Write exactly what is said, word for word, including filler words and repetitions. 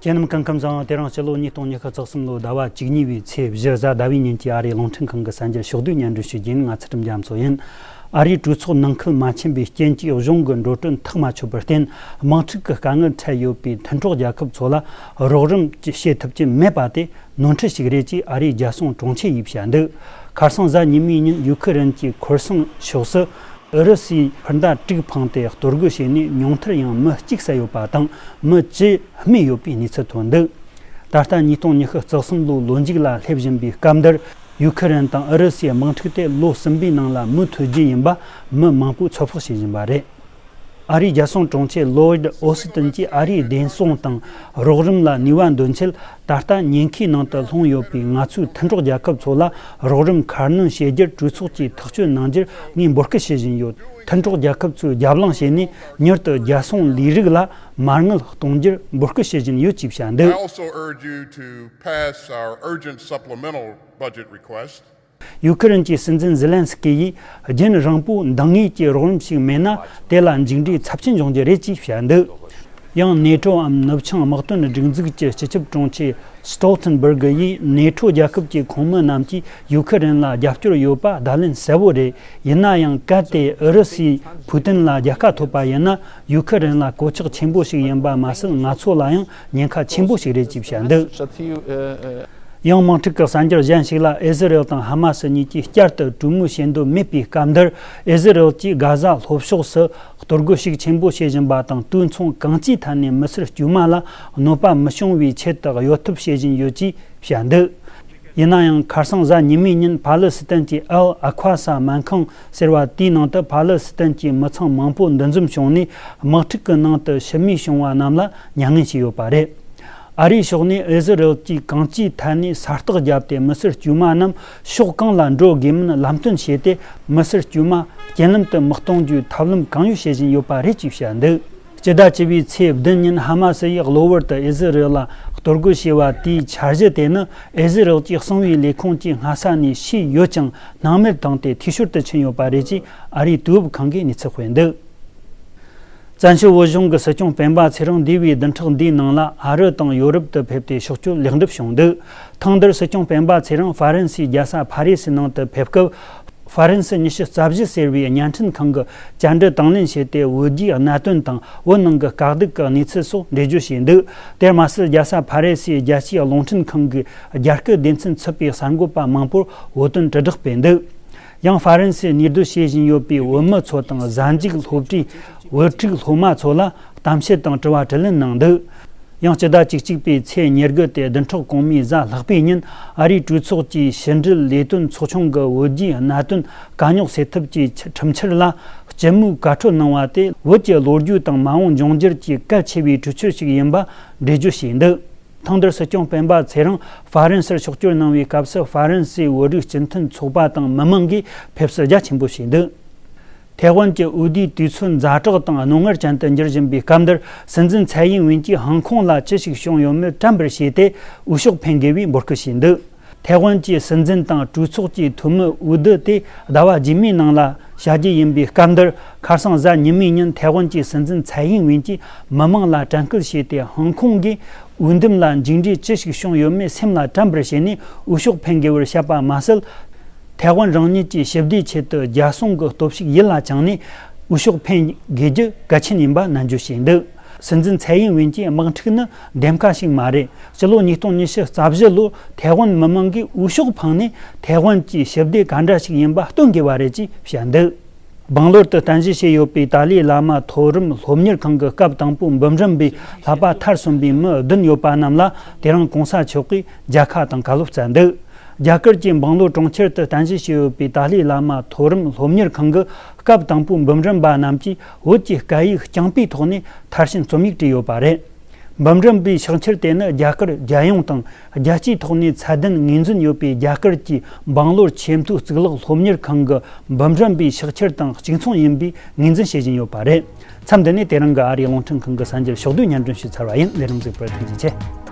ཁྱེད་རྣམས་སྐུ་ཁམས་བཟང་། དེ་རིང་སྤྱི་ལོ་ཉིས་སྟོང་ཉི་ཤུ་རྩ་གསུམ་ལོའི་ཟླ་བ་བཅུ་གཉིས་པའི་ཚེས་བཞི་གཟའ་ཟླ་བའི་ཉིན་གྱི་ཨ་རིའི་རླུང་འཕྲིན་ཁང་གི་གསར་འགྱུར་ཕྱོགས་བསྡུས་སྙན་སྒྲོན་ཞུ་རྒྱུ་ཡིན། ང་ཚུལ་ཁྲིམས་རྒྱ་མཚོ་ཡིན། ཨ་རིའི་གྲོས་ཚོགས་ནང་ཁུལ་མ་ཕྱིན་པའི་རྐྱེན་གྱིས་གཞུང་གི་འགྲོ་གྲོན་འཐུས་མ་ཆོད་པར་བརྟེན། དམག་འཁྲུག་གི་དཀའ་ངལ་འཕྲད་ཡོད་པའི་མཐུན་གྲོགས་རྒྱལ་ཁབ་ཚོ་ལ་རོགས་རམ་བྱེད་ཐུབ་ཀྱི་མེད་པ་དེ་ནོར་འཁྲུལ་ཞིག་རེད་ཅེས་ཨ་རིའི་རྒྱལ་སྲུང་དྲུང་ཆེ་ཡིས་བཤད་འདུག་ཁ་སང་གཟའ་ཉི་མའི་ཉིན་ཡུ་ཁི་རན་གྱི་ཁོར་སང་ཕྱོགས་སུ་ཨུ་རུ་སུའི་འཕུར་མདའ་དྲུག་འཕངས་ཏེ་གཏོར་རྒོལ་བྱས་ནས་ཉུང་མཐར་ཡང་མི་གཅིག་བསད་ཡོད་པ་དང་། མི་བཅུ་རྨས་ཡོད་པའི་གནས་ཚུལ་ཐོན་འདུག་ད་ལྟ་ཉིས་སྟོང་ཉི་ཤུ་རྩ་གསུམ་ལོའི་ལོ་མཇུག་ལ་སླེབས་བཞིན་པའི་སྐབས་འདིར། ཡུ་ཁི་རན་དང་ཨུ་རུ་སུའི་དམག་འཁྲུག་དེ་ལོ་གསུམ་པའི་ནང་ལ་མུ་མཐུད་རྒྱུ་ཡིན་པ་མི་མང་པོས་ཚོད་དཔག་བྱེད་བཞིན་པ་རེད། ཨ་རིའི་རྒྱལ་སྲུང་དྲུང་ཆེ་ལོ་ཡིད་ཨོ་སི་ཏིན་གྱིས་ཨ་རིའི་བདེན་སྲུང་དང་རོགས་རམ་ལ་ནུས་པ་འདོན་ཆེད། ད་ལྟ་ཉེན་ཁའི་ནང་དུ་ལྷུང་ཡོད་པའི་ང་ཚོའི་མཐུན་གྲོགས་རྒྱལ་ཁབ་ཚོ་ལ་རོགས་རམ་ཁ་སྣོན་བྱེད་རྒྱུར་གྲོས་ཚོགས་ཀྱིས་ཐག་གཅོད་གནང་རྒྱུར་ངས་འབོད་སྐུལ་ཞུ་བཞིན་ཡོད། མཐུན་གྲོགས་རྒྱལ་ཁབ་ཚོས་རྒྱབ་ལངས་བྱས་ནས་མྱུར་དུ་རྒྱལ་སྲུང་ལས་རིགས་ལ་མ་དངུལ་གཏོང་རྒྱུར་འབོད་སྐུལ་ཞུ་བཞིན་ཡོད་ཅེས་བཤད་འདུག I also urge you to pass our urgent supplemental budget request. ཡུ་ཁི་རན་གྱི་སྲིད་འཛིན་ཛེ་ལན་སི་ཀི་ཡིས་རྒྱུན་རིང་པོ་འདང་ངེས་ཀྱི་རོགས་རམ་ཞིག་མེད་ན། དེ་ལ་མཇུག་འབྲས་ཚབས་ཆེན་འབྱུང་རྒྱུ་རེད་ཅེས་བཤད་འདུག་ཡང་ནེ་ཊོའམ་ནུབ་བྱང་དམག་དོན་སྒྲིག་འཛུགས་ཀྱི་སྤྱི་ཁྱབ་དྲུང་ཆེ་སྟོལ་ཐན་སྦུར་གི་ཡིས་ནེ་ཊོ་རྒྱལ་ཁབ་ཀྱི་ཁོངས་མི་རྣམས་ཀྱིས་ཡུ་ཁི་རན་ལ་རྒྱབ་སྐྱོར་ཡོད་པ་བརྡ་ལན་གསལ་བོ་རེད། ཡིན་ན་ཡང་གལ་ཏེ་ཨུ་རུ་སུས་ཕུའུ་ཏིན་ལ་རྒྱལ་ཁ་ཐོབ་པ་ཡིན་ན། ཡུ་ཁི་རན་ལ་གོད་ཆག་ཆེན་པོ་ཞིག་ཡིན་པ་མ་ཟད། ང་ཚོ་ལ་ཡང་ཉེན་ཁ་ཆེན་པོ་ཞིག་རེད་ཅེས་བཤད་འདུག་ཡང་དམག་འཁྲུག་གི་གསར་འགྱུར་གཞན་ཞིག་ལ། ཨི་ཟི་རེལ་དང་ཧ་མ་སི་གཉིས་ཀྱིས་བསྐྱར་དུ་གྲོས་མོལ་བྱེད་འདོད་མེད་པའི་སྐབས་འདིར། ཨི་ཟི་རེལ་གྱིས་གྷ་ཟ་ལྷོ་ཕྱོགས་སུ་གཏོར་རྒོལ་ཤུགས་ཆེན་པོ་བྱེད་བཞིན་པ་དང་། དུས་མཚུངས་གང་ཅིའི་ཐད་ནས་མི་སེར་དཀྱུས་མ་ལ་གནོད་པ་མི་བྱུང་བའི་ཆེད་དུ་གཡོལ་ཐབས་བྱེད་བཞིན་ཡོད་ཅེས་བཤད་འདུག་ཡིན་ན་ཡང་ཁ་སང་གཟའ་ཉི་མའི་ཉིན་ཕ་ལི་སི་ཐན་གྱི་ཨལ་ཨ་ཁ་ས་སྨན་ཁང་ཟེར་བ་དེའི་ནང་དུ་ཕ་ལི་སི་ཐན་གྱི་མི་ཚང་མང་པོ་འདུ་འཛོམས་བྱུང་ནས། དམག་འཁྲུག་གི་ནང་དུ་ཤི་རྨས་བྱུང་བ་རྣམས་ལ་མྱ་ངན་བྱས་ཡོད་པ་རེད། ཨ་རིའི་ཕྱོགས་ནས་ཨི་ཟི་རེལ་གྱིས་གང་ཅིའི་ཐད་ནས་ས་རྟགས་བརྒྱབ་སྟེ། མི་སེར་དཀྱུས་མ་རྣམས་ཕྱོགས་གང་ལ་འགྲོ་དགོས་མིན་ལམ་སྟོན་བྱས་ཏེ། མི་སེར་དཀྱུས་མ་རྐྱེན་ལམ་དུ་མི་གཏོང་རྒྱུའི་ཐབས་ལམ་གང་ཡོད་བྱེད་བཞིན་ཡོད་པ་རེད་ཅེས་བཤད་འདུག་སྤྱི་ཟླ་བཅུ་པའི་ཚེས་བདུན་ཉིན་ཧ་མ་སི་ཡིས་གློ་བུར་དུ་ཨི་ཟི་རེལ་ལ་གཏོར་རྒོལ་བྱས་པ་དེའི་འཆར་གཞི་དེ་ནི། ཨི་ཟི་རེལ་གྱི་གསང་བའི་ལས་ཁུངས་ཀྱིས་སྔ་ས་ནས་ཤེས་ཡོད་ཀྱང་། སྣང་མེད་བཏང་སྟེ་འཐུས་ཤོར་དུ་ཕྱིན་ཡོད་པ་རེད་ཅེས་ཨ་རིའི་དུས་བབ་ཁང་གིས་གནས་ཚུལ་སྤེལ་འདུག་བཙན་བྱོལ་བོད་གཞུང་གི་སྲིད་སྐྱོང་སྤེན་པ་ཚེ་རིང་འདས་པའི་བདུན་ཕྲག་འདིའི་ནང་ལ། ཨ་རི་དང་ཡོ་རོབ་ཏུ་ཕེབས་ཏེ་ཕྱོགས་བསྐྱོད་ལེགས་འགྲུབ་བྱུང་འདུག་ཐེངས་འདིར་སྲིད་སྐྱོང་སྤེན་པ་ཚེ་རིང་ཧྥ་རན་སིའི་རྒྱལ་ས་ཕ་རི་སིའི་ནང་དུ་ཕེབས་སྐབས། ཧྥ་རན་སི་ཉི་ཤུ་རྩ་བཞི་ཟེར་བའི་བརྙན་འཕྲིན་ཁང་གི་བཅར་འདྲི་དང་ལེན་བྱས་ཏེ། བོད་རྒྱའི་གནད་དོན་དང་བོད་ནང་གི་དཀའ་སྡུག་གི་གནས་ཚུལ་སོགས་འགྲེལ་བརྗོད་བྱས་འདུག་དེར་མ་ཟད། རྒྱལ་ས་ཕ་རི་སིའི་རྒྱལ་སྤྱིའི་རླུང་འཕྲིན་ཁང་གི་རྒྱ་སྐད་སྡེ་ཚན་ཚུད་པའི་གསར་འགོད་པ་མང་པོར་བོད་དོན་དྲིལ་བསྒྲགས་སྤེལ་འདུག་ཡང་ཧྥ་རན་སིའི་གཉེར་སྡོད་བྱེད་བཞིན་ཡོད་པའི་བོད་མི་ཚོ་དང་། གཟའ་མཇུག་སློབ་གྲྭའི་བོད་ཕྲུག་སློབ་མ་ཚོ་ལ་གཏམ་བཤད་དང་དྲི་བ་དྲིས་ལན་གནང་འདུག་ཡང་སྤྱི་ཟླ་བཅུ་གཅིག་པའི་ཚེས་ཉེར་དགུ་སྟེ། བདུན་ཕྲག་གོང་མའི་གཟའ་ལྷག་པའི་ཉིན། ཨ་རིའི་གྲོས་ཚོགས་ཀྱི་ཕྱི་འབྲེལ་ལས་དོན་ཚོགས་ཆུང་གིས་བོད་རྒྱའི་གནད་དོན་དཀའ་རྙོག་སེལ་ཐབས་ཀྱི་ཁྲིམས་འཆར་ལ་སྤྱི་མོས་བཀའ་འཁྲོལ་གནང་བ་དེ། བོད་ཀྱི་ལོ་རྒྱུས་དང་མ་འོངས་འབྱུང་འགྱུར་གྱི་གལ་ཆེ་བའི་གྲོས་ཆོད་ཞིག་ཡིན་པ་འགྲེལ་བརྗོད་བྱས་འདུག་ཐེངས་འདིར་སྲིད་སྐྱོང་སྤེན་པ་ཚེ་རིང་ཧྥ་རན་སིར་ཕྱོགས་བསྐྱོད་གནང་བའི་སྐབས་སུ། ཧྥ་རན་སིའི་བོད་རིགས་སྤྱི་མཐུན་ཚོགས་པ་དང་མི་མང་གིས་ཕེབས་བསུ་རྒྱ་ཆེན་པོ་བྱས་འདུག་ཐའེ་ཝན་གྱི་འོས་བསྡུའི་དུས་ཚོད་ཛ་དྲག་དང་རྣོ་ངར་ཅན་དུ་འགྱུར་བཞིན་པའི་སྐབས་འདིར། སྲིད་འཛིན་ཚའེ་ཡིན་ཝིན་གྱིས་ཧང་ཀོང་ལ་ཅི་ཞིག་བྱུང་ཡོད་མེད་དྲན་པར་བྱས་ཏེ། འོས་ཤོག་འཕེན་དགོས་པའི་འབོད་སྐུལ་བྱས་འདུག་ཐའེ་ཝན་གྱི་སྲིད་འཛིན་དང་གྲོས་ཚོགས་ཀྱི་འཐུས་མི་འོས་བསྡུ་དེ་ཟླ་བ་རྗེས་མའི་ནང་ལ་བྱ་རྒྱུ་ཡིན་པའི་སྐབས་འདིར། ཁ་སང་གཟའ་ཉི་མའི་ཉིན་ཐའེ་ཝན་གྱི་སྲིད་འཛིན་ཚའེ་ཡིན་ཝིན་གྱིས་མི་མང་ལ་དྲན་སྐུལ་བྱས་ཏེ། ཧང་ཀོང་གི་འོས་འདེམས་ལ་མཇུག་འབྲས་ཅི་ཞིག་བྱུང་ཡོད་མེད་སེམས་ལ་དྲན་པར་བྱས་ནས། འོས་ཤོག་འཕེན་དགོས་པར་བཤད་པ་མ་ཟད། ཐའེ་ཝན་རང་ཉིད་ཀྱི་ཞི་བདེའི་ཆེད་དུ་རྒྱལ་སྲུང་གི་སྟོབས་ཤུགས་ཡིད་ལ་བཅངས་ནས། འོས་ཤོག་འཕེན་དགོས་རྒྱུ་གལ་ཆེན་ཡིན་པ་ནན་བརྗོད་བྱས་འདུག་སྲིད་འཛིན་ཚའེ་ཡིན་ཝིན་གྱིས། དམག་འཁྲུག་ནི་འདེམས་ཀ་ཞིག་མ་རེད། སྤྱི་ལོ་ཉིས་སྟོང་ཉི་ཤུ་རྩ་བཞི་ལོར་ཐའེ་ཝན་མི་མང་གིས་འོས་ཤོག་འཕངས་ནས། ཐའེ་ཝན་གྱི་ཞི་བདེ་ག་འདྲ་ཞིག་ཡིན་པ་སྟོན་དགོས་པ་རེད་ཅེས་བཤད་འདུག་སྦང་ལོར་དུ་རྟེན་གཞི་བྱས་ཡོད་པའི་ཏཱ་ལའི་བླ་མ་མཐོ་རིམ་སློབ་གཉེར་ཁང་གི་སྐབས་དང་པོའི་འབུམ་རམས་པའི་བསླབ་པ་མཐར་སོན་པའི་མི་བདུན་ཡོད་པ་རྣམས་ལ། དེ་རིང་གོང་ས་མཆོག་གིས་མཇལ་ཁ་དང་བཀའ་སློབ་སྩལ་འདུག་རྒྱ་གར་གྱི་སྦང་ལོར་གྲོང་ཁྱེར་དུ་རྟེན་གཞི་བྱས་ཡོད་པའི་ཏཱ་ལའི་བླ་མ་མཐོ་རིམ་སློབ་གཉེར་ཁང་གི་སྐབས་དང་པོའི་འབུམ་རམས་པ་རྣམས་ཀྱིས་བོད་ཀྱི་སྐད་ཡིག་རྐྱང་པའི་ཐོག་ནས་མཐར་ཕྱིན་རྩོམ་ཡིག་བྲིས་ཡོད་པ་རེད། འབུམ་རམས་པའི་ཕྱག་འཁྱེར་དེ་ནི་རྒྱ་གར་རྒྱལ་ཡོངས་དང་རྒྱལ་སྤྱིའི་ཐོག་ནས་ཚད་ལྡན་ངོས་འཛིན་ཡོད་པའི་རྒྱ་གར་གྱི་སྦང་ལོར་ཆེས་མཐོའི་གཙུག་ལག་སློབ་གཉེར་ཁང་གི་འབུམ་རམས་པའི་ཕྱག་འཁྱེར་དང་གཅིག་མཚུངས་ཡིན་པའི་ངོས་འཛིན་བྱེད་བཞིན་ཡོད་པ་རེད། མཚམས་འདི་ནས་དེ་རིང་གི་ཨ་རིའི་རླུང་འཕྲིན་ཁང་གི་གསར་འགྱུར་ཕྱོགས་བསྡུས་སྙན་སྒྲོན་ཞུས་ཚར་བ་ཡིན། ལས་རིམ་གཟིགས་པར་ཐུགས་རྗེ་ཆེ།